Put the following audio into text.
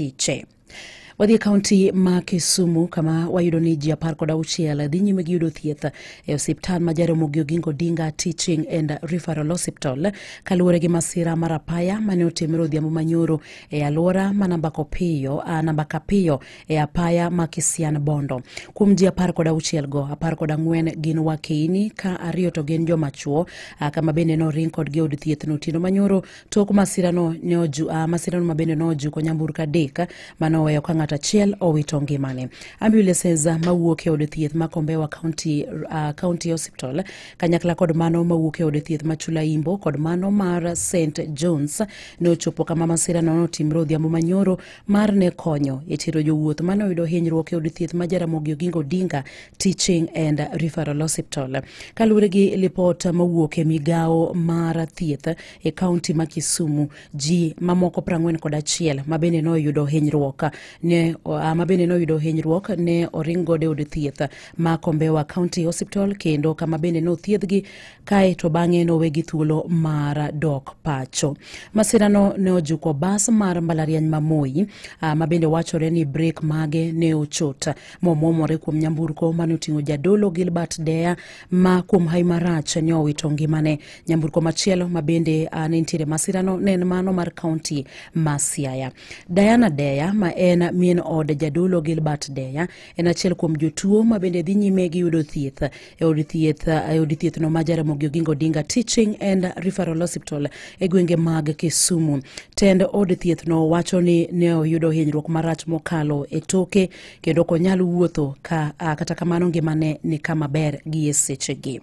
Tiche. Wadhi e kaunti ma Kisumu kama wayudo ni ji 16 dhi nyime gi yudo thieth e osiptal ma Jaramogi Oginga Odinga Teaching and Referral Hospital kaluwore gi masira mar apaya mane otimore odhiambo manyoro e alwora ma namba Kapiyo e apaya ma Kisian Bondo. Kuom ji 16 go, 14 gin wakeini ka ariyo to gin joma chuo, kama bende noring kodgi e od thieth no otieno manyoro tok masirano ne masirano ma bende nojuko nyamburko adek mane oweyo ka ng'ato achiel owito ngimane. Ambulances mawuok e od thieth ma Kombewa County Hospital kanyakla kod mano mawuok e od thieth ma Chula Imbo kod mano mar St John's ne ochopo kama masirano notimore odhiambo manyoro mar ne konyo e tero jowuoth mane oyudo hinyruok e od thieth ma Jaramogi Oginga Odinga Teaching and Referral Hospital. Kaluwore gi lipot mowuok e migawo mar thieth e kaunti ma Kisumu, ji mamoko 41 ma bende noyudo hinyruok ne ma bende noyudo hinyruok ne oring godo e od thieth ma Kombewa County Hospital kendo kama bende nothiedhgi kae to bang'e nowegi thuolo mar dok pacho. Masirano ne ojuko bas mar mbalariany ma Moi ma bende wachore ni brek mage ne ochot momwomore kuom nyamburko mane oting'o jadolo Gilbert Deya ma kuom hawi marach ne owito ngimane. Nyamburko machielo ma bende ne nitiere masirano ne en mano mar kaunti ma Siaya. Diana Deya ma en min od jadolo Gilbert Deya en achiel kuom jotuo ma bende dhi nyime gi yudo thieth e od thieth e od thieth no ma Jaramogi Oginga Odinga Teaching and Referral Hospital e gwenge mag Kisumu. Tend od thieth no wacho ni ne oyudo hinyruok marach mokalo e toke kendo ok onyal wuotho ka kata kamano ngimane ni kama ber gi e sechegi.